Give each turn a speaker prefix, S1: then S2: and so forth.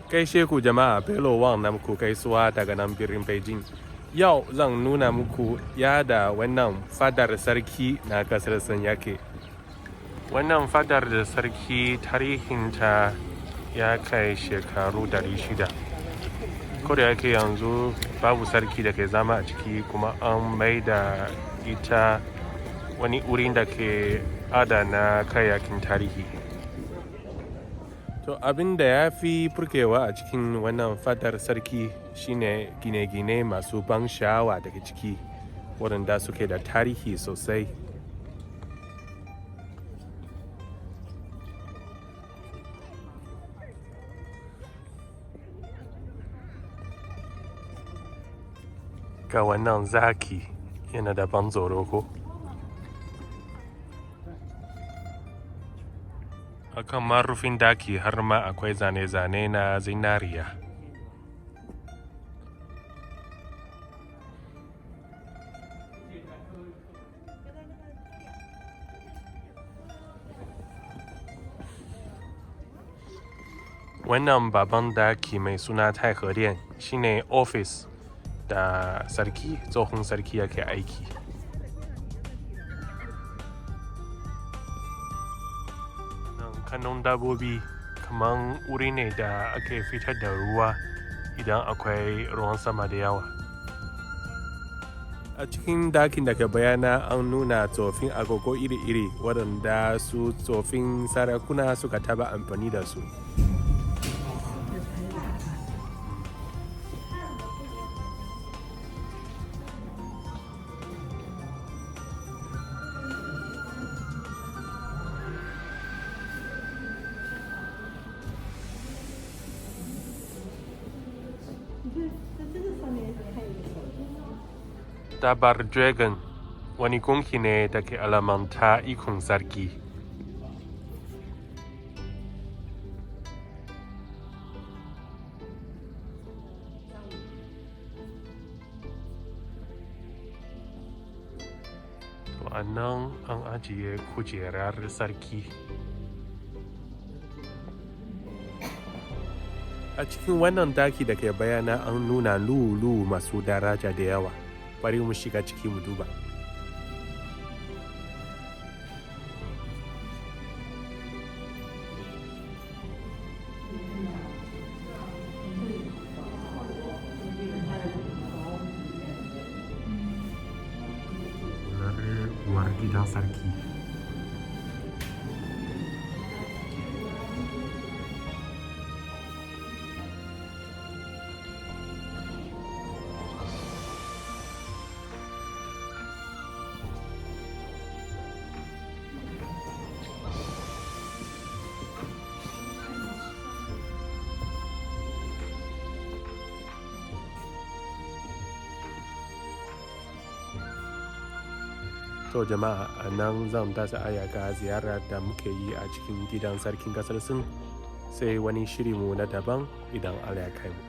S1: Gaishe ku jama'a, Bello Wang na muku gaisuwa daga nan birnin Beijing. Yau zan nuna muku yada wannan fadar sarki na kasar Sin yake. Wannan fadar da sarki tarihinta ya kai shekaru 600. Ko da yake yanzu babu sarki da ke zama a ciki, kuma an maida ita wani wurin da ke adana kayayyakin tarihi. To, abin da ya fi burgewa a cikin wannan fadar sarki shine gine-gine masu ban sha'awa daga ciki, waɗanda suke da tarihi sosai. Ga wannan zaki, yana da ban tsoro ko? Akan marufin daki har ma akwai zane-zane na zinariya. Wannan babban daki mai suna Taihedian shine ofis da sarki, tsohon sarki yake aiki. Nan kanun dabbobi kaman wuri ne da ake fitar da ruwa idan akwai ruwan sama da yawa. A cikin dakin da ke bayana an nuna tsofin agogo iri-iri waɗanda su tsofin sarakuna suka taba amfani da su.
S2: 你看，在这个上面看一个小的。
S1: Dabar Dragon wani gunki ne da ke alamanta ikon sarki. To, a nan an ajiye kujerar sarki. A cikin wannan daki da ke bayana an nuna lulu masu daraja da yawa. Bari mu shiga ciki mu duba. Uwar gidan sarki. To jama'a, a nan zan dasa aya ga ziyarar da muke yi a cikin gidan sarkin kasar Sin, sai wani shirinmu na daban idan Allah ya kai mu.